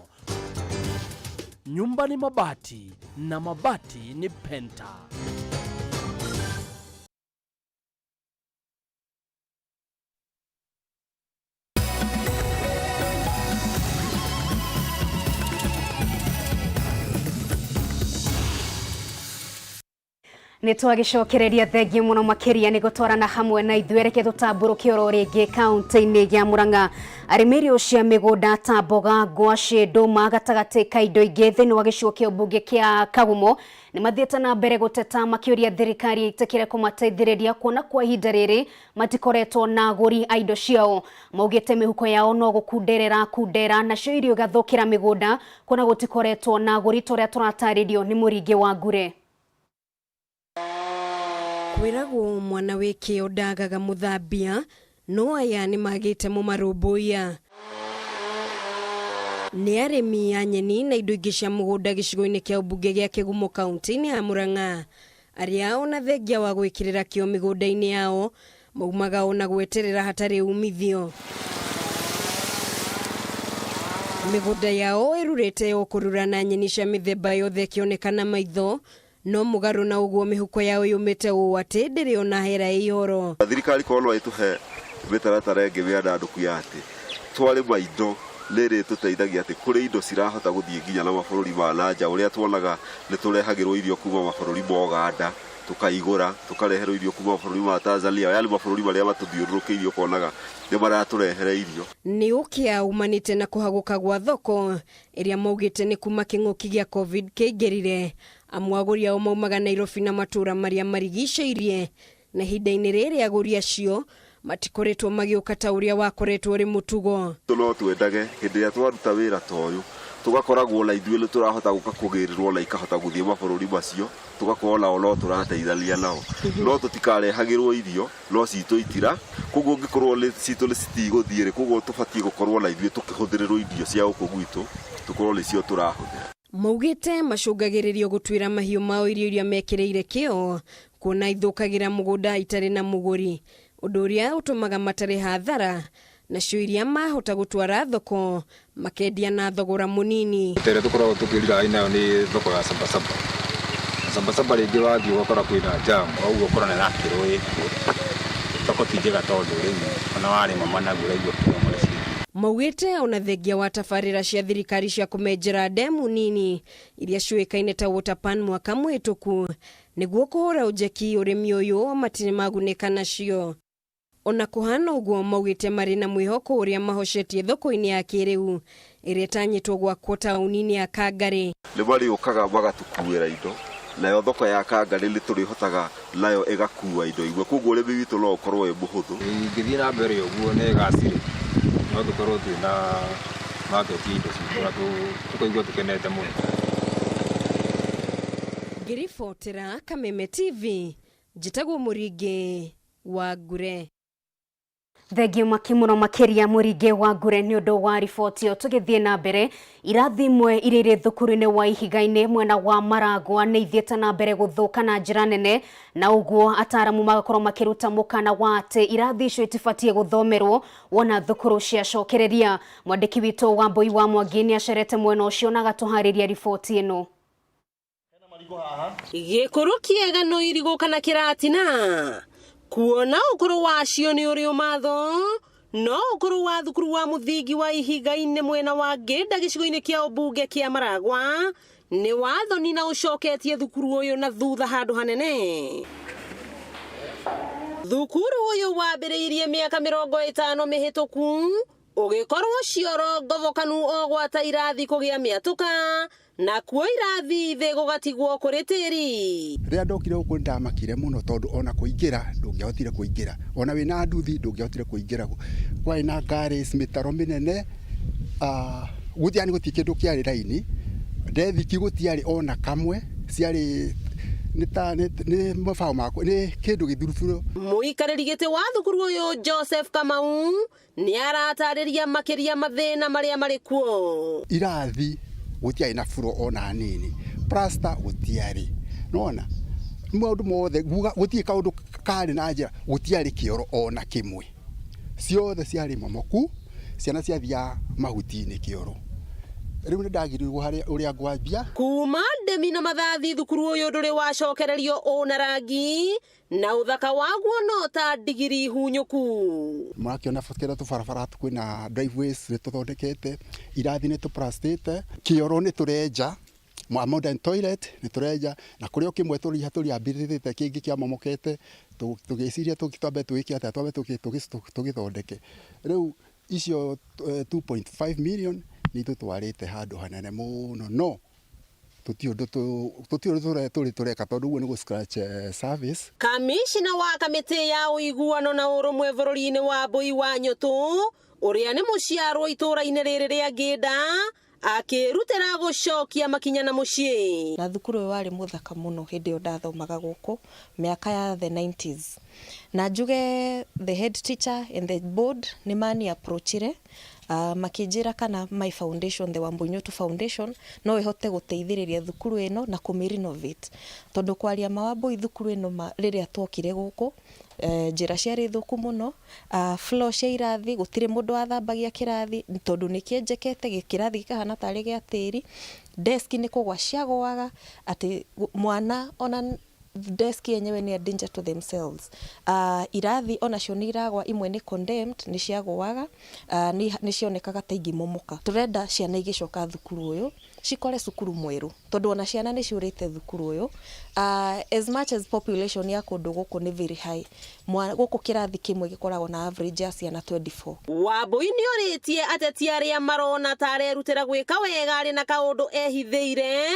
Nyumba ni mabati na mabati ni Penta. Nä twagäcokereria thengiå må no makä nä gå twarana hamwe na ithuä reke tå tambå rå ke oro rä ngä kauntä-inä ya Murang'a. Arĩmi irio cia mĩgũnda ta mboga, ngwacĩ, ndũma gatagatĩ ka indo ingĩ thĩinĩ wa gĩcigo kĩa ũmbunge kĩa Kagumo nĩ mathiĩte na mbere gũteta makĩũria thirikari ĩtĩkĩre kũmateithĩrĩria kuona kwa ihinda rĩrĩ matikoretwo na agũri a indo ciao. Maugĩte mĩhuko yao no gũkunderera kundera nacio irio igathũkĩra mĩgũnda kuona gũtikoretwo na agũri ta ũrĩa tũratarĩrio nĩ Mũringĩ wa Ngure. Kwĩragwo mwana wĩ kĩo ndagaga mũthambia, no aya nĩ magĩte mũmarũmbũiya. Nĩ arĩmi a nyeni na indo ingĩ cia mũgũnda gĩcigo-inĩ kĩa ũmbunge gĩa Kĩgumo kaunti-inĩ ya Murang'a, arĩa ona thengia wa gwĩkĩrĩra kĩo mĩgũnda-inĩ yao maumaga ona gweterera hatarĩ umithio. Mĩgũnda yao ĩrurĩte o kũrura na nyeni cia mĩthemba yothe ĩkĩonekana maitho, no mũgarũ na ũguo mĩhuko yao yũmĩte ũũ atĩ ndĩrĩ ona hera ĩ ihoro. Thirikari korwo no ĩtũhe mĩtaratara ĩngĩ mĩandandũku ya atĩ twarĩma indo nĩ ĩrĩtũteithagia atĩ kũrĩ indo cirahota gũthiĩ nginya na mabũrũri ma na nja, ũrĩa tuonaga nĩ tũrehagĩrwo irio kuma mabũrũri ma Ũganda tũkaigũra, tũkareherwo irio kuma mabũrũri ma Tanzania, yani mabũrũri marĩa matũthiũrũrũkĩirie ũkonaga nĩ maratũrehere irio. Nĩ ũkĩa umanĩte na kũhagũka gwa thoko ĩrĩa maugĩte nĩ kuma kĩng'ũki gĩa COVID kĩingĩrire. Amu agũri ao maumaga Nairobi na matũũra marĩa marigicĩirie, na ihinda-inĩ rĩrĩ agũri acio matikoretwo magĩũka ta ũrĩa wakoretwo ũrĩ mũtugo. No twendage hĩndĩ ĩrĩa twaruta wĩra ta ũyũ tũgakoragwo na ithuĩ nĩ tũrahota gũka kũgĩrĩrwo na ikahota gũthiĩ mabũrũri macio, tũgakorwo nao no tũrateithania nao, no tũtikarehagĩrwo irio no citũ itira, koguo ũngĩkorwo nĩ citũ nĩ citigũthiĩ rĩ, koguo tũbatiĩ gũkorwo na ithuĩ tũkĩhũthĩrĩrwo irio cia gũkũ gwitũ, tũkorwo nĩcio tũrahũthĩra. Maugĩte macũngagĩrĩrio gũtuĩra mahiũ mao irio iria mekĩrĩire kĩo, kuona ithũkagĩra mũgũnda itarĩ na mũgũri, ũndũ ũrĩa ũtũmaga matarĩ hathara, nacio iria mahota gũtwara thoko makendia na thogora mũnini. Ĩrĩa tũkoragwo tũkĩrira nayo nĩ thoko ya Sabasaba. Sabasaba rĩngĩ wathiĩ ũgakora kwĩna jam, ũguo ũkorana na kĩro ĩkuo. Thoko ti njega tondũ rĩu ona warĩma managu ũraigua kĩro marĩ ciringi. Maugĩte ona thengia wa tabarĩra cia thirikari cia kũmenjera ndemu nini iria ciũĩkaine ta water pan mwaka mũhĩtũku nĩguo kũhũra ũnjeki ũrĩmi ũyũ matirĩ magunĩka nacio. Ona kũhana ũguo maugĩte marĩ na mwĩhoko ũrĩa mahocetie thoko-inĩ ya kĩrĩu ĩrĩa ĩtanyĩtwo gwakwo taũni-inĩ ya Kangarĩ. Nĩ marĩũkaga magatũkuĩra indo, nayo thoko ya Kangarĩ nĩ tũrĩhotaga nayo ĩgakua indo imwe, koguo ũrĩmi witũ no ũkorwo wĩ mũhũthũ. Ĩngĩthiĩ na mbere ũguo na ĩgacĩre, no tũkorwo twĩna market ya indo citũ na tũkaigua tũkenete mũno. Ngĩribotera Kameme TV, njĩtagwo Mũringĩ wa Ngure. Thengiũ maki mũno makĩria Mũringĩ wa Ngure nĩ ũndũ wa riboti ĩyo. Tũgĩthiĩ na mbere, irathi imwe iria irĩ thukuru-inĩ wa Ihiga-inĩ mwena wa Maragwa nĩ ithiĩte na mbere gũthũka na njĩra nene, na ũguo ataaramu magakorwo makĩruta mũkana wa atĩ irathi icio itibatiĩ gũthomerwo wona thukuru ciacokereria. Mwandĩki witũ wa Mbui wa Mwangi nĩ acerete mwena ũcio na agatũharĩria riboti ĩno. Gĩkũrũ kĩega no irigũ kana kĩratina, kuona ũkũrũ wacio nĩ ũrĩ ũmatho, no ũkũrũ wa thukuru wa mũthingi wa Ihiga-inĩ mwena wa Ngĩnda gĩcigo-inĩ kĩa ũmbunge kĩa Maragwa nĩ wathoni na ũcoketie thukuru ũyũ na thutha handũ hanene. Thukuru ũyũ wambĩrĩirie mĩaka 50 mĩhĩtũku ũgĩkorwo cioro ngothokanu o gwata irathi kũgĩa mĩatũka, nakuo irathi thĩ gũgatigwo kũrĩ tĩri. Rĩrĩa ndokire gũkũ nĩndamakire mũno tondũ ona kũingĩra ndũngĩahotire kũingĩra, ona wĩna nduthi ndũngĩahotire kũingĩra. Kwarĩ na ngari mĩtaro mĩnene, yani gũtirĩ kĩndũ kĩarĩ raini, ndethiki gũtiarĩ ona kamwe, ciarĩ nĩ mabaũ makwa, nĩ kĩndũ gĩthiru biũ. Mũikarĩri gĩtĩ wa thukuru ũyũ Joseph Kamau nĩ aratarĩria makĩria mathĩna marĩa marĩ kuo. Irathi Gũtiarĩ na floor ona hanini, plaster gũtiarĩ, nona maũndũ mothe nguga gũtirĩ kaũndũ karĩ na njĩra, gũtiarĩ kĩoro ona kĩmwe, ciothe ciarĩ momoku, ciana ciathiaga mahuti-inĩ kĩoro. Rĩu nĩ ndagiriirwo harĩa ũrĩa ngwambia. Kuma ndemi na mathathi thukuru ũyũ ndũrĩ wacokererio ũna rangi na ũthaka waguo no ta ndigiri hunyũku. Mũrakĩona kĩrĩa tũbarabara kwĩna driveways nĩ tũthondekete, irathi nĩ tũplastĩte, kĩoro nĩ tũrenja, modern toilet nĩ tũrenja, na kũrĩ o kĩmwe tũrehabilitate kĩngĩ kĩamomokete, tũgĩciria twambe twĩke atĩa, twambe tũgĩthondeke. Rĩu icio 2.5 million nĩ itũtwarĩte handũ hanene mũno, no tũtiũĩ ũndũ tũrĩ tũreka tondũ ũguo nĩ gũ scratch surface. Kamishina wa kamĩtĩ ya ũiguano na ũrũmwe bũrũri-inĩ wa Mbui wa Nyũtũ ũrĩa nĩ mũciarwo itũũra-inĩ rĩrĩ rĩa Ngĩnda akĩrutĩra gũcokia makinya na mũciĩ. Na thukuru ũyũ warĩ mũthaka mũno hĩndĩ ĩyo ndathomaga gũkũ mĩaka ya the 90s, na njuge the head teacher and the board nĩ mani approachire makĩnjĩra kana my foundation, the Wambui Foundation, no ĩhote gũteithĩrĩria thukuru ĩno na kũmĩ renovate, tondũ kwaria ma Wambui, thukuru ĩno ma rĩrĩa twokire gũkũ, njĩra ciarĩ thũku mũno, floor cia irathi gũtirĩ mũndũ wathambagia kĩrathi tondũ nĩ kĩenjekete, kĩrathi gĩkahana tarĩ gĩa tĩri, desk nĩ kũgwa ciagũaga, atĩ mwana ona desk yenyewe nĩ a danger to themselves. Irathi onacio nĩ iragwa, imwe nĩ condemned, nĩ ciagũaga, nĩ cionekaga ta ingĩmomoka. Tũrenda ciana igĩcoka thukuru ũyũ cikore cukuru mwerũ, tondũ ona ciana nĩ ciũrĩte thukuru ũyũ. As much as population ya kũndũ gũkũ nĩ very high, gũkũ kĩrathi kĩmwe gĩkoragwo na average ya ciana 24. Wambui nĩ orĩtie ateti arĩa marona ta arerutĩra gwĩka wega arĩ na kaũndũ ehithĩire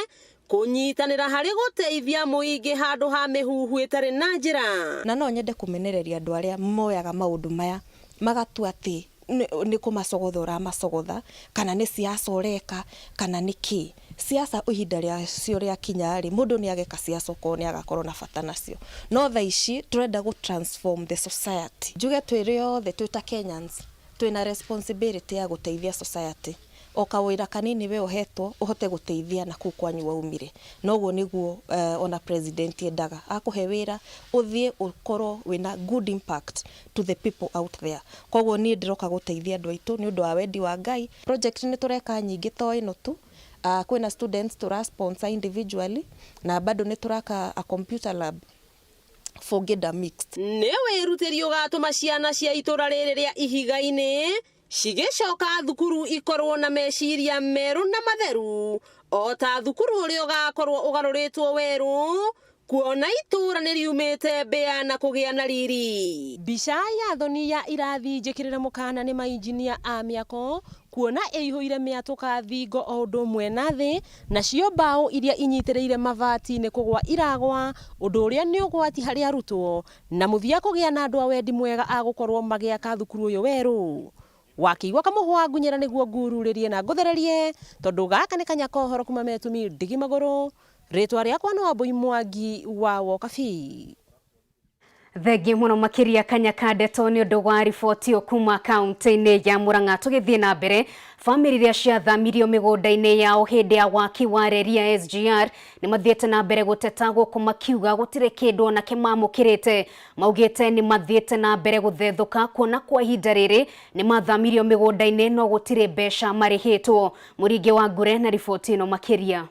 kũnyitanĩra harĩ gũteithia mũingĩ handũ ha mĩhuhu ĩtarĩ na njĩra. Na no nyende kũmenereria andũ arĩa moyaga maũndũ maya magatua atĩ nĩ kũmacogotha ũramacogotha, kana nĩ siasa ũreka, kana nĩ kĩ siasa. Ihinda rĩacio rĩakinya rĩ, mũndũ nĩ ageka siasa okorwo nĩ agakorwo na bata nacio, no thaa ici tũrenda gũ transform the society. Njuge twĩrĩ othe twĩ ta Kenyans twĩna responsibility ya gũteithia society, o kawĩra kanini we ũhetwo ũhote gũteithia na kũu kwanyu waumire. Noguo nĩguo ona president endaga akũhe wĩra ũthiĩ ũkorwo wĩna good impact to the people out there. Koguo niĩ ndĩroka gũteithia andũ aitũ nĩ ũndũ wa wendi wa Ngai. Project nĩ tũreka nyingĩ to ĩno tu, kwĩna students tũra sponsor individually, na bado nĩ tũraka a computer lab for Ngĩnda Mixed. Nĩ wĩrutĩri ũgatũma ciana cia itũra rĩrĩ rĩa Ihiga-inĩ cigĩcoka thukuru ikorwo na meciria merũ na matheru o ta thukuru ũrĩa ũgakorwo ũgarũrĩtwo werũ, kuona itũra nĩ riumĩte mbĩa na kũgĩa na riri. Mbica ya thoni ya irathi njĩkĩrĩre mũkana nĩ mainjinia a mĩako, kuona ĩihũire mĩatũka thingo o ũndũ ũmwe na thĩ, nacio mbaũ iria inyitĩrĩire mabati nĩ kũgwa iragwa, ũndũ ũrĩa nĩ ũgwati harĩ arutwo na mũthia kũgĩa na andũ a wendi mwega a gũkorwo magĩaka thukuru ũyũ werũ. Wakĩigua kamũhwa ngunyĩra nĩguo ngururĩrie na ngũthererie, tondũ gaka nĩ kanya kohoro kuma metumi ndigi magũrũ. Rĩtwa rĩakwa nĩ Wambui Mwangi wa Wokabi. Thengiũ mũno makĩria Kanyaka Ndeto nĩ ũndũ wa riboti ĩyo kuma kaunti-inĩ ya Murang'a. Tũgĩthiĩ na mbere, bamĩrĩ iria ciathamirio mĩgũnda-inĩ yao hĩndĩ ya waki wa reri ya SGR nĩ mathiĩte na mbere gũteta gũkũ makiuga gũtirĩ kĩndũ onake mamũkĩrĩte. Maugĩte nĩ mathiĩte na mbere gũthethũka kuona kwa ihinda rĩrĩ nĩ mathamirio mĩgũnda-inĩ no gũtirĩ mbeca marĩhĩtwo. Mũringi wa Ngure na riboti ĩno makĩria.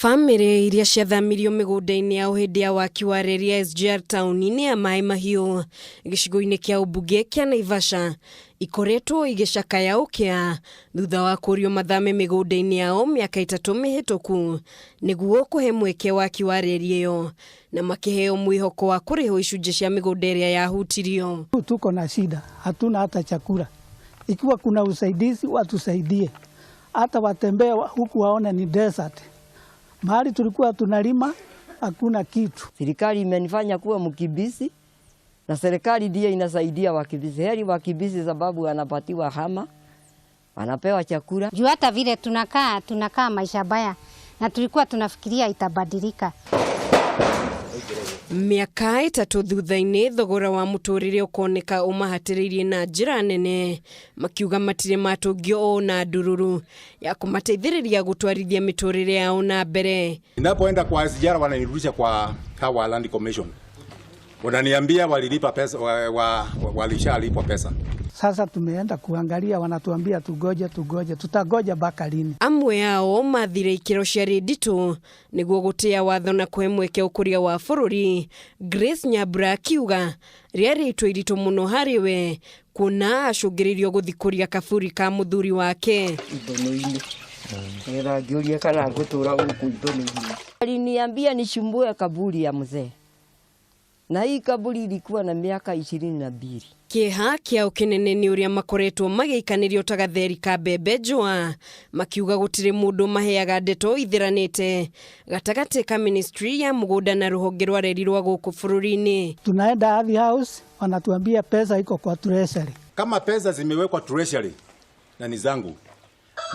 Bamĩrĩ iria ciathamirio mĩgũnda-inĩ yao hĩndĩ ya waki wa reri ya SGR taũni-inĩ ya Maĩ Mahiũ gĩcigo-inĩ kĩa ũmbunge kĩa Naivasha ikoretwo igĩcakaya ũkĩa thutha wa kũrio mathame mĩgũnda-inĩ yao mĩaka 3 mĩhĩtũku nĩguo kũhe mweke waki wa reri ĩyo, na makĩheo mwĩhoko wa kũrĩhwo icunjĩ cia mĩgũnda ĩrĩa yahutirio. Tuko na shida, hatuna hata chakula. Ikiwa kuna usaidizi watusaidie, hata watembee huku waone ni desert. Mahali tulikuwa tunalima hakuna kitu. Serikali imenifanya kuwa mkimbizi, na serikali ndiye inasaidia wakimbizi. Heri wakimbizi sababu wanapatiwa hama, wanapewa chakula. Juu hata vile tunakaa maisha baya, na tulikuwa tunafikiria itabadilika. Mĩaka 3 thutha-inĩ thogora wa mũtũrĩre ũkoneka ũmahatĩrĩirie na njĩra nene, makiuga matirĩ matũngio o na ndururu ya kũmateithĩrĩria gũtwarithia mĩtũrĩre yao na mbere. Ninapoenda kwa SGR wananirudisha kwa hawa Land Commission. Wananiambia walilipa pesa, walishalipwa pesa. Sasa tumeenda kuangalia, wanatuambia tugoje, tugoje, tutagoja mpaka lini? Amwe ao mathire ikĩro cia nditũ nĩguo gũtĩa watho na kũhe mweke ũkũria wa bũrũri. Grace Nyambura akiuga rĩarĩ itua iritũ mũno harĩ we kuona acũngĩrĩirio gũthiĩ kũria kaburi ka mũthuri wake. Ithũnũ-inĩ. Nĩgetha ngĩũrie kana ngũtũra gũkũ ithũnũ-inĩ. Aliniambia nishumbue kaburi ya mzee. Na hii kaburi ilikuwa na miaka 22. Kĩeha kĩao kĩnene nĩ ũrĩa makoretwo magĩikanĩrio ta gatheri ka mbembe njũa, makiuga gũtirĩ mũndũ maheaga ndeto ithiranĩte gatagatĩ ka ministry ya mũgũnda na rũhonge rwa reri rwa gũkũ bũrũri-inĩ. Tunaenda Ardhi House, wanatuambia pesa iko kwa treasury. Kama pesa zimewekwa treasury na ni zangu,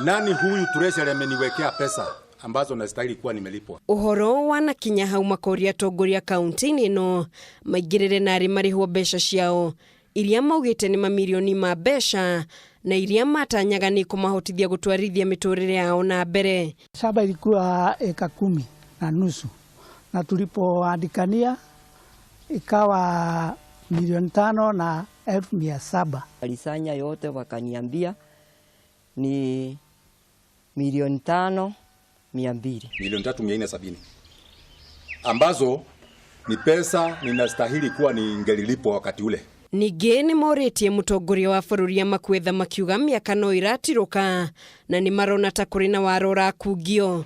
nani huyu treasury ameniwekea pesa ambazo nastahili kuwa nimelipwa? Ũhoro wanakinya hau makoria atongoria kaunti-inĩ ĩno maingĩrĩre na arĩ marĩhwo mbeca ciao iria maugĩte nĩ mamirioni ma mbeca na iria matanyaga nĩ kũmahotithia gũtwarithia mĩtũrĩre yao na mbere. Shamba ilikuwa eka 10.5 na tulipoandikania ikawa 5,700,000. Walisanya yote wakaniambia ni 5,200,000. 3,470,000 ambazo ni pesa ninastahili kuwa ningelilipwa wakati ule. Ningĩ nĩ morĩtie mũtongoria wa bũrũri amakwetha makiuga mĩaka no ĩratirũka na nĩ marona ta kũrĩ na waro ũrakungio.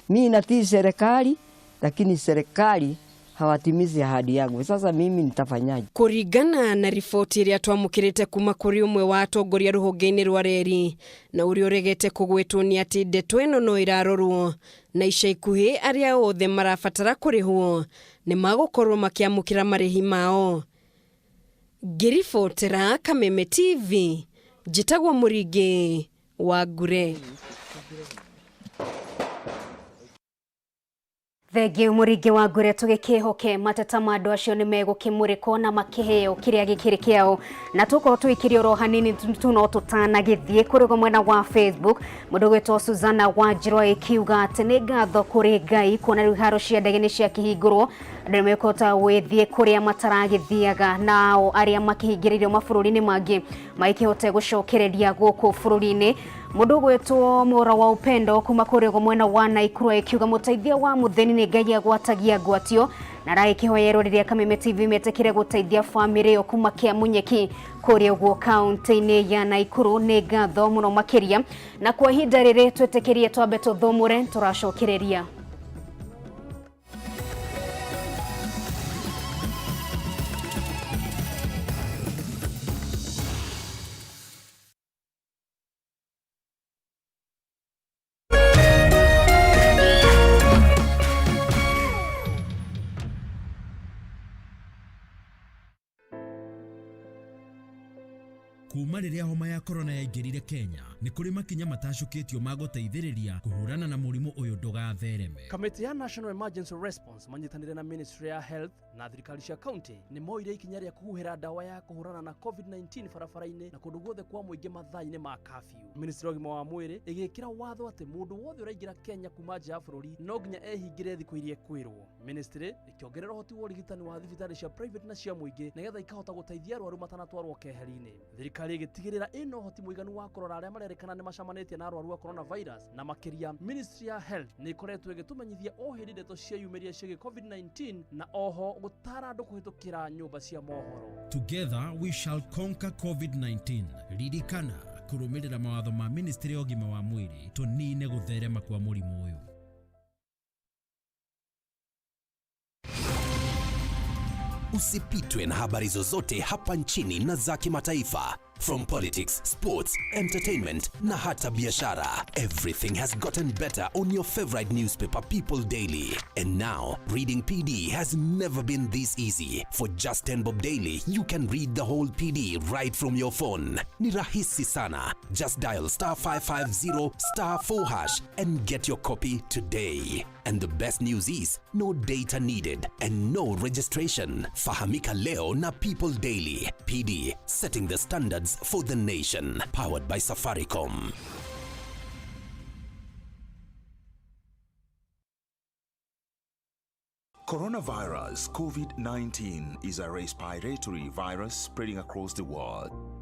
Mimi natii serikali, lakini serikali hawatimizi ahadi yangu. Sasa mimi nitafanyaje? Kũringana na riboti ĩrĩa twamũkĩrĩte kuma kũrĩ ũmwe wa atongoria rũhonge-inĩ rwa reri na ũrĩa ũregete kũgwetwo nĩ atĩ ndeto ĩno no ĩrarorwo na ica ikuhĩ arĩa othe marabatara kũrĩhwo nĩ magũkorwo makĩamũkĩra marĩhi mao. Ngĩribotera Kameme TV, njĩtagwo Mũringĩ wa Ngure. Thengiũ Mũringĩ wa Ngure, tũgĩkĩhoke mateta ma andũ acio nĩ megũkĩmũrĩkwo na makĩheo kĩrĩa gĩkĩrĩ kĩao, na tũkorwo tũikĩrie oro hanini tu no tũtanagĩthiĩ kũrĩ mwena wa Facebook. Mũndũ gwĩtwo Suzana Wanjirũ ĩkiuga atĩ nĩ ngatho kũrĩ Ngai kuona rĩu iharo cia ndege nĩ ciakĩhingũrwo, andũ nĩ mekũhota gwĩthiĩ kũrĩa mataragĩthiaga, nao arĩa makĩhingĩrĩirio mabũrũri-inĩ mangĩ magĩkĩhote gũcokereria gũkũ bũrũri-inĩ. Mũndũ gwĩtwo Mũra wa Upendo kuma kũrĩ mwena wa Naikuru ĩkiuga mũteithia wa mũthĩni nĩ Ngai agwatagia ngwatio, na aragĩkĩhoyerwo rĩrĩa Kameme TV metĩkĩre gũteithia bamĩrĩ ĩyo kuma Kĩamunyeki kũrĩa ũguo kaunti-inĩ ya Naikuru. Nĩ ngatho mũno makĩria, na kwa ihinda rĩrĩ twĩtĩkĩrie twambe tũthũmũre, tũracokereria. Kuma rĩrĩa homa ya corona yaingĩrire Kenya, nĩ kũrĩ makinya matacũkĩtio ma gũteithĩrĩria kũhũrana na mũrimũ ũyũ ndũgathereme. Kamĩtĩ ya National Emergency Response manyitanĩire na Ministry ya Health na thirikari cia county nĩ moire ikinya rĩa kũhuhĩra ndawa ya kũhũrana na COVID-19 barabara-inĩ na kũndũ guothe kwa mũingĩ mathaa-inĩ ma curfew. Ministry ya ũgima wa mwĩrĩ ĩgĩkĩra watho atĩ mũndũ wothe ũraingĩra Kenya kuma nja ya bũrũri no nginya ehingĩre thikũ iria ekwĩrwo. Ministry ĩkĩongerera ũhoti wa ũrigitani wa thibitarĩ cia private na cia mũingĩ nĩgetha ikahota gũteithia arwaru matanatwarwo keheri-inĩ. Thirikari ĩgĩtigĩrĩra ĩna ũhoti mũiganu wa kũrora arĩa marerĩkana nĩ macamanĩtie na arwaru a coronavirus, na makĩria Ministry ya Health nĩ ĩkoretwo ĩgĩtũmenyithia o hĩndĩ ndeto cieyumĩria ciĩgiĩ COVID-19 na oho gũtara andũ kũhĩtũkĩra nyũmba cia mohoro. Together we shall conquer COVID-19. Ririkana kũrũmĩrĩra mawatho ma Ministry ya ũgima wa mwĩrĩ tũnine gũtherema kwa mũrimũ ũyũ. Usipitwe na habari zozote hapa nchini na za kimataifa. From politics, sports, entertainment, na hata biashara. Everything has gotten better on your favorite newspaper, People Daily. And now, reading PD has never been this easy. For just 10 bob daily, you can read the whole PD right from your phone. Ni rahisi sana. Just dial star 550 star 4 hash and get your copy today. And the best news is no data needed and no registration. Fahamika leo na People Daily. PD, setting the standards for the nation. Powered by Safaricom. Coronavirus COVID-19 is a respiratory virus spreading across the world.